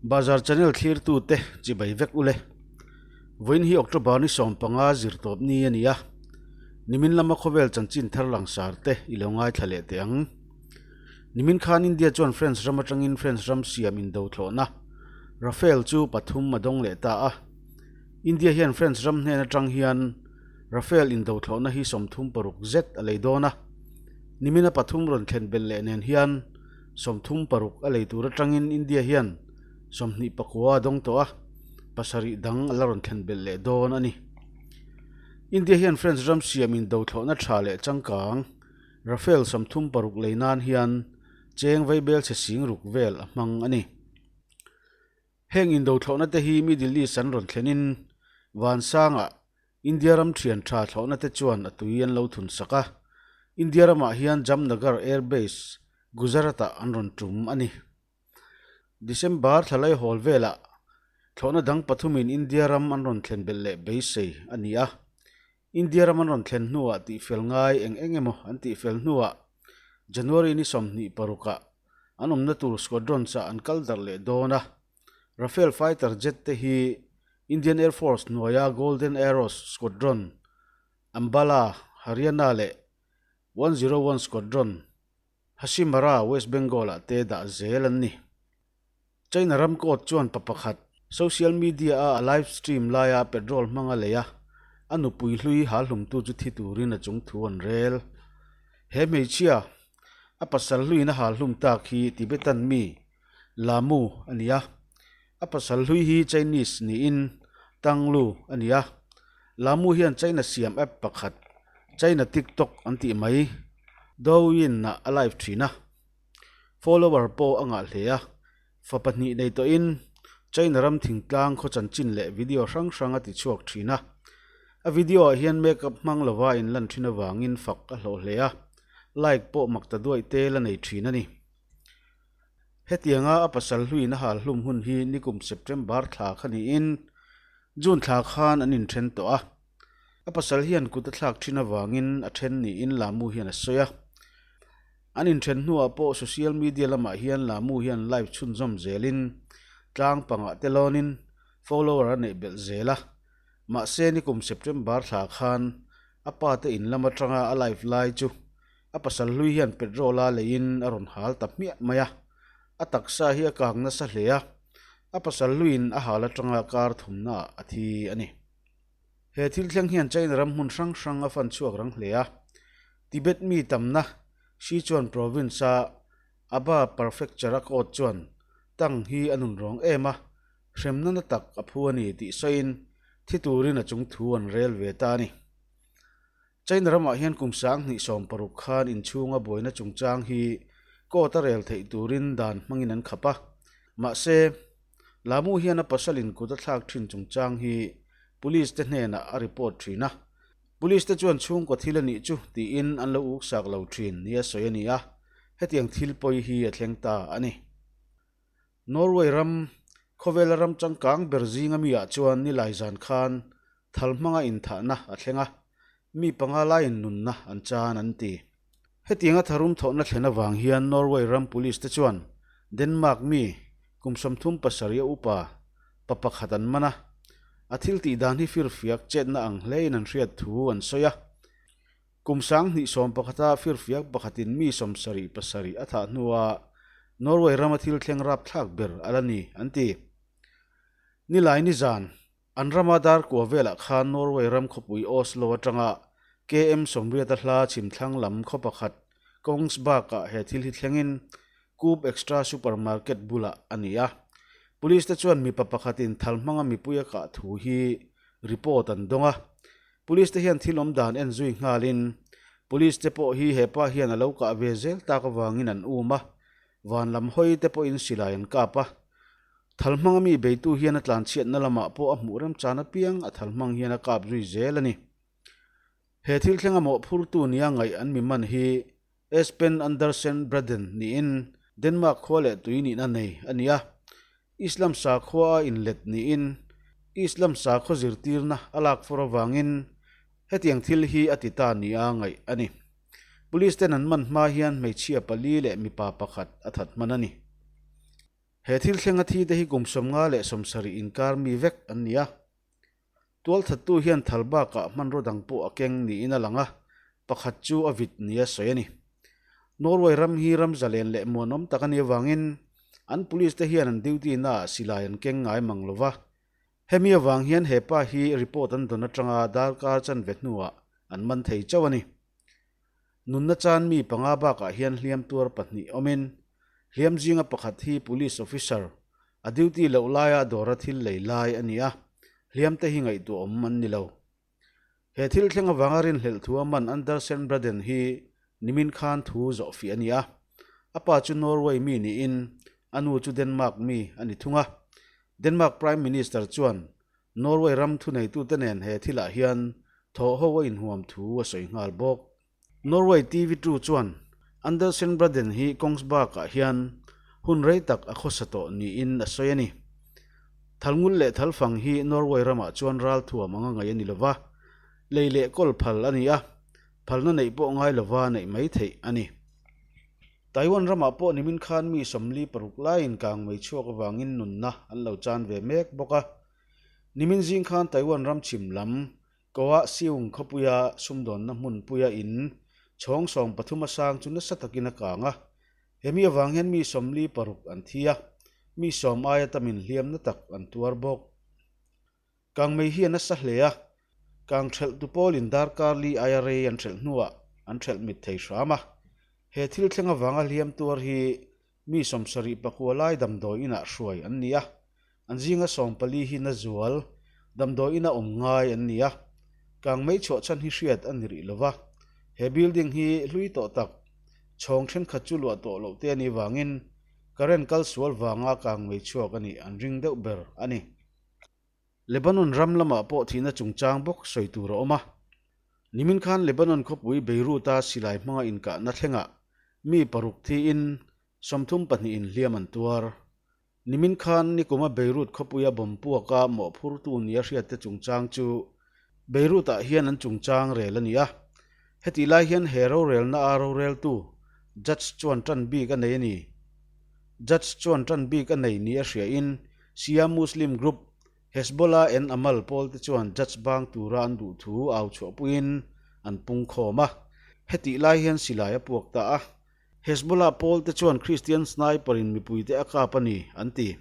Bazar channel thlirtute chibai vek ule. Vawiin hi October ni 15 zirtawp ni a ni a. Nimin lama khawvel chanchin thar langsar te i lo ngaithla leh teh ang. Nimin khan India chuan France ram atangin France ram siam indo thlawhna Rafale chu pathum a dawng leh ta a. India hian France ram hnen atang hian Rafale indo thlawhna hi 36 zet a lei dawn a. Nimina pathum rawn thlen belh leh nen hian 36 a lei tur atangin India hian 29 a dawng tawh a, pasarih dang a la rawn thlen belh leh dawn a ni. India hian France ram siam indo thlawhna tha leh changkang Rafale 36 lei nan hian cheng vaibel chhe sing ruk vel a hmang a ni. Heng indo thlawhna te hi Middle East an rawn thlenin Vansangah India ram thian tha thlawhna te chuan a tui an lo thun sak a. India ramah hian Jamnagar Air Base, Gujarat-ah an rawn tum a ni. December thlalai hawl velah thlawhna dang pathumin India ram an rawn thlen belh leh beisei a ni a. India ram an rawn thlen hnuah tihfel ngai eng eng emaw an tihfel hnuah January ni 26ah an awmna tur squadrons ah an kal darh leh dawn a. Rafale fighter jet te hi Indian Air Force hnuaia Golden Arrows Squadron, Ambala, Haryana leh 101 Squadron, Hasimara, West Bengal ah te dah zel an ni. China ram court chuan pa pakhat social media a a live stream laia petrol hmanga lei a, a nupui hlui hal hlumtu chu thi turin a chung thu an rel. He hmeichhia, a pasal hluiin a hal hlum tak hi Tibetan mi Lamu a ni a. A pasal hlui hi Chinese niin Tang Lu a ni a. Lamu hian China siam app pakhat, China TikTok an tih mai, Douyin-ah a live thin a. Follower pawh a ngah hle a, fa pahnih nei tawhin China ram thingtlang khaw chanchin leh video hrang hrang a ti chhuak thin a. A video ah hian makeup hmang lova inlan thin avangin fak a hlawh hle a, like pawh mak ta duaih te la nei thin a ni. Hetianga a pasal hluin a hal hlum hun hi nikum September thla kha niin June thla khan an inthen tawh a. A pasal hian kut a thlak thin avangin a then niin Lamu hian a sawi a. An inthen hnuah pawh social media lamah hian Lamu hian live chhunzawm zelin tlang pangah te lawnin follower a neih belh zel a. Mahse nikum September thla khan a pa te in lam atanga a live lai chu a pasal hlui hian petrol a leiin a rawn hal ta hmiah mai a. A taksa hi a kang nasa hle a, a pasal hluiin a hal atanga kar thumnaah a thi a ni. He thil thleng hian China ram hmun hrang hrang a fan chhuak rang hle a. Tibet mi tamna Sichuan province-a Aba Prefecture-a court chuan Tang hi a nun rawng em a, hremna na tak a phu a ni tih sawiin thi turin a chung thu an rel ve ta a ni. China ramah hian kum 2016 khan inchhunga buaina chungchang hi court a rel theih turin dan hmangin an khap a. Mahse, Lamu hian a pasalin kut a thlak thin chungchang hi police te hnenah a report thin a. Police te chuan chhungkaw thil a nih chu tiin an lo uksak lo thin nia sawi a ni a, hetiang thil pawi hi a thleng ta a ni. Norway ram, khawvela ram changkang ber zinga mi ah chuan nilai zan khan thal hmanga inthahna a thleng a, mi panga laiin nunna an chan an ti. Hetianga tharum thawhna thlen avang hian Norway ram police te chuan Denmark mi kum 37 a upa pa pakhat an man a, a thil tih dan hi firfiak chetna ang hlein an hriat thu an sawi a. Kum 2011-a firfiak pakhatin mi 77 a thah hnua Norway rama thil thleng rapthlak ber a la ni an ti. Nilai nizan An rama dar kua velah khan Norway ram khawpui Oslo atanga KM 80 a hla chhimthlang lam khaw pakhat Kongsberg-ah he thil hi thlengin Coop Extra supermarket bulah a ni a. Police te chuan mipa pakhatin thal hmanga mipui a kah thu hi report an dawng a. Police te hian thil awm dan en zui nghalin Police te pawh hi hepa hian a lo kah ve zel tak avangin an um a, van lam hawi te pawhin silai an kap a. Thal hmanga mi beitu hian a tlanchhiatna lamah pawh a hmuh remchan apiang a thal hmang hian a kap zui zel a ni. He thil thlenga mawhphurtu nia ngaih an mi man hi Espen Andersen Braden niin Denmark khua leh tui nihna nei a ni a. Islam sakhua a inlet niin Islam sakhaw zirtirna a lak fur avangin hetiang thil hi a ti ta nia ngaih a ni. Police ten an man hma hian hmeichhia pali leh mipa pakhat a that hman a ni. He thil thlenga thi te hi kum 57 inkar mi vek an ni a. Tualthattu hian thal bakah hmanraw dang pawh a keng niin a lang a, pakhat chu a vit nia sawi a ni. Norway ram hi ram zalen leh muanawm tak a nih avangin an police te hian an duty naah silai an keng ngai mang lo va. Hemi avang hian he pa hi report an dawn atanga darkar chanve hnuah an man thei chauh a ni. Nunna chan mi panga bakah hian hliam tuar pahnih awmin, hliam zinga pakhat hi police officer, a duty loh laia dawra thil lei lai a ni a, hliam te hi ngaihtuahawm an ni lo. He thil thleng avanga rinhlelh thu a man Andersen Braden hi nimin khan thu zawhfiah a ni a, a pa chu Norway mi niin a nu chu Denmark mi a ni thung a. Denmark Prime Minister chuan Norway ram thuneitute nen he thilah hian thawhho a inhuam thu a sawi nghal bawk. Norway TV two chuan Andersen Braden hi Kongsberg-ah hian hun rei tak a khawsa tawh niin a sawi a ni. Thalngul leh thalfang hi Norway ramah chuan ralthuam anga ngaih a ni lova, lei leh kawl phal a ni a, phalna neih pawh ngai lova neih mai theih a ni. Taiwan ramah pawh nimin khan mi 46 laiin kang mei chhuak avangin nunna an lo chan ve mek bawk a. Nimin zing khan Taiwan ram chhim lam Kaohsiung khawpuia sumdawnna hmunpuia in chhawng 13 a sang chu nasa takin a kang a. Hemi avang hian mi 46 an thi a, mi 10 aia tamin hliamna tak an tuar bawk. Kangmei hi a nasa hle a, kang ṭhelhtu pawlin darkar li aia rei an ṭhelh hnuah an ṭhelh mit thei hram a. He thil thleng avanga hliam tuar hi mi 74 lai damdawi inah hruai an ni a, an zinga 14 hi na zual damdawi ina awm ngai an ni a. Kangmei chhuah chhan hi hriat a ni rih lo va, he building hi hlui tawh tak chhawng ṭhenkhat chu luah tawh loh te a nih vangin current kal sual vanga kangmei chhuak a nih an ring deuh ber a ni. Lebanon ram lamah pawh thihna chungchang bawk sawi tur a awm a. Nimin khan Lebanon khawpui Beirut-a silai hmanga inkahna thlengah mi paruk thiin 32 in hliam an tuar. Nimin khan nikuma Beirut khawpuia bomb puaka mawhphurtu nia hriatte chungchang chu Beirut-ah hian an chungchang rel a ni a. Hetih lai hian he rorelna a roreltu Judge chuan tan bik a nei a ni. Judge chuan tan bik a nei ni a hriain Shia Muslim group Hezbollah and Amal pawlte chuan Judge bang tura an duh thu au chhuahpuiin an pung khawm a. Hetih lai hian silai a puak ta a. Hezbollah pawlte chuan Christian sniper in mipuite a kap a ni, an ti.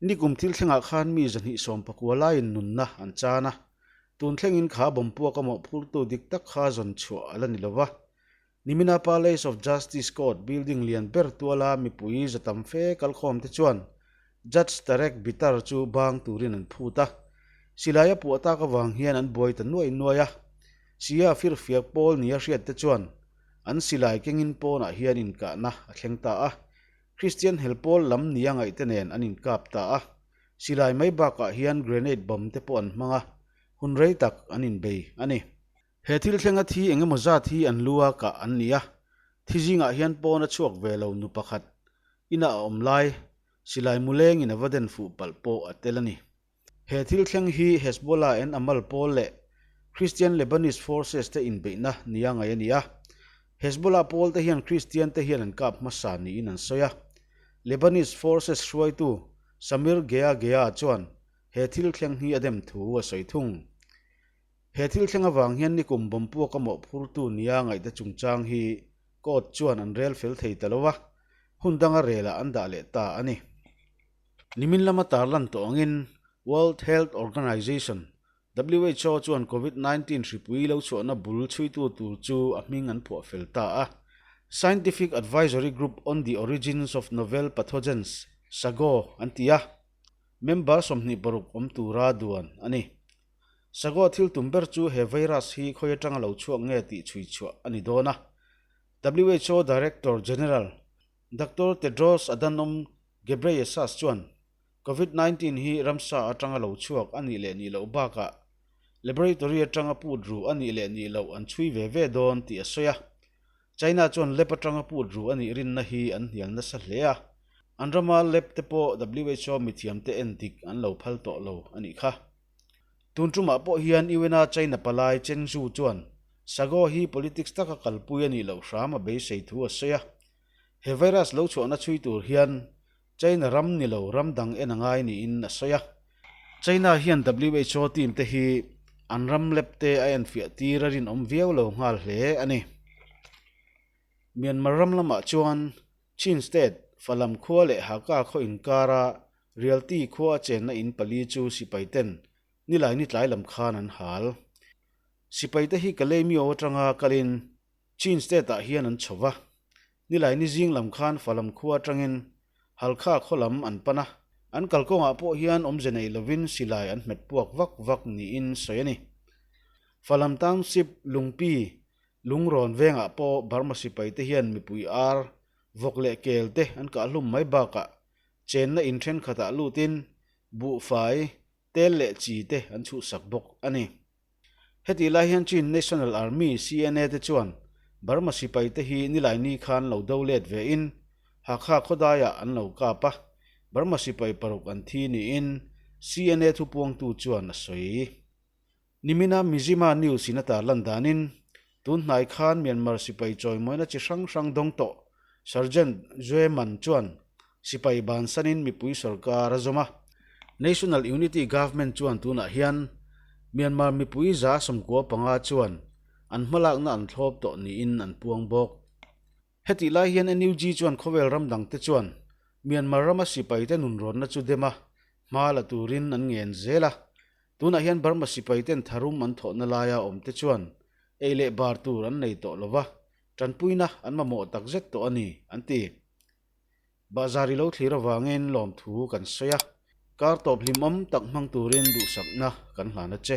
Nikum thil thlengah khan mi 219 laiin nunna an chan a, tun thlengin kha bomb puak a mawhphurtu dik tak kha zawn chhuah a la ni lo va. Nimina Palace of Justice Court building lian ber tuala mipui za tam fe kalkhawmte chuan Judge Tarek Bitar chu bang turin an phut a. Silai a puah tak avang hian an buai ta nuai nuai a. Sia firfiak pawl nia hriatte chuan an silai kengin pawnah hian inkahna a thleng ta a. Kristian hel pawl lam nia ngaihte nen an inkap ta a, silai mai bakah hian grenade bomb te pawh an hmang a, hun rei tak an inbei a ni. He thil thlenga thi eng emaw zat hi an lu a kah an ni a, thi zingah hian pawn a chhuak ve lo nu pakhat ina a awm lai silai mu lengin a va den fuh palh pawh a tel a ni. He thil thleng hi Hezbollah and Amal pawl leh Christian Lebanese Forces te inbeihna nia ngaih a ni a. Hezbollah pawl te hian Christian te hian an kap hmasa niin an sawi a. Lebanese Forces hruaitu Samir Geagea chuan he thil thleng hi a dem thu a sawi thung. He thil thleng avang hian nikum bomb puak a mawhphurtu nia ngaihte chungchang hi court chuan an rel fel thei ta lo a, hun danga relah an dah leh ta a ni. Nimin lama tarlan tawh angin World Health Organization, who, chuan Covid 19 hripui lo chhuahna bul chhuitu tur chu a hming an phuah fel ta a. Scientific Advisory Group on the Origins of Novel Pathogens, SAGO, an ti a, member 26 awm tura duan a ni. SAGO thil tum ber chu he virus hi khawi atanga lo chhuak nge tih chhui chhuah a ni dawn a. Who Director General Doctor Tedros Adhanom Ghebreyesus chuan Covid 19 hi ramsa atanga lo chhuak a nih leh nih loh bakah laboratory atanga put ru a nih leh nih loh an chhui ve ve dawn tih a sawi a. China chuan lab atanga put ru a nih rinna hi an hnial nasa hle a, an rama lab te pawh who mithiamte en dik an lo phal tawh lo a nih kha. Tun tumah pawh hian UN-a China palai Chen Zhu chuan Sago hi politics taka kalpui a nih loh hram a beisei thu a sawi a. He virus lo chhuahna chhui tur hian China ram ni lo ram dang en a ngai niin a sawi a. China hian who team te hi an ram lep te a enfiah tir a rinawm viau lo nghal hle a ni. Myanmar ram lamah chuan Chin State, Falam khua leh Hakha khaw inkara Rialti khua a chenna in pali chu sipai ten nilai ni tlai lam khan an hal. Sipai te hi Kalaymyo atanga kalin Chin State ah hian an chho va, nilai ni zing lam khan Falam khua atangin Halkha khaw lam an pan a, an kalkawngah pawh hian awmze nei lovin silai an hmet puak vak vak niin sawi a ni. Falam Township Lungpi Lungrawn vengah pawh Burma sipai te hian mipui ar, vawk leh kel te an kah hlum mai bakah chenna in thenkhatah lutin buhfai, tel leh chi te an chhuhsak bawk a ni. Hetih lai hian Chin National Army, CNA, te chuan Burma sipai te hi Nilaini khan lo do let ve in Hakha khawdaiah an lo kap a, Burma sipai paruk an thi niin CNA thupuangtu chuan a sawi. Nimina Mizzima News in a tarlan danin, tun hnai khan Myanmar sipai chawimawina chi hrang hrang dawng tawh Sergeant Zwe Man chuan sipai bansanin mipui sorkar a zawm a. National Unity Government chuan tunah hian Myanmar mipui 95 chuan an hmalakna an thlawp tawh niin an puang bawk. Hetih lai hian NUG chuan khawvel ram dangte chuan Myanmar rama sipaite nunrawnna chu dem a, hma la turin an ngen zel a. Tunah hian Burma sipaiten tharum an thawhna laia awmte chuan ei leh bar tur an nei tawh lo va, tanpuina an mamawh takzet tawh a ni, an ti. Bahzar i lo thlir avangin lawmthu kan sawi a, kar tawp hlimawm tak hmang turin duhsakna kan hlan a che.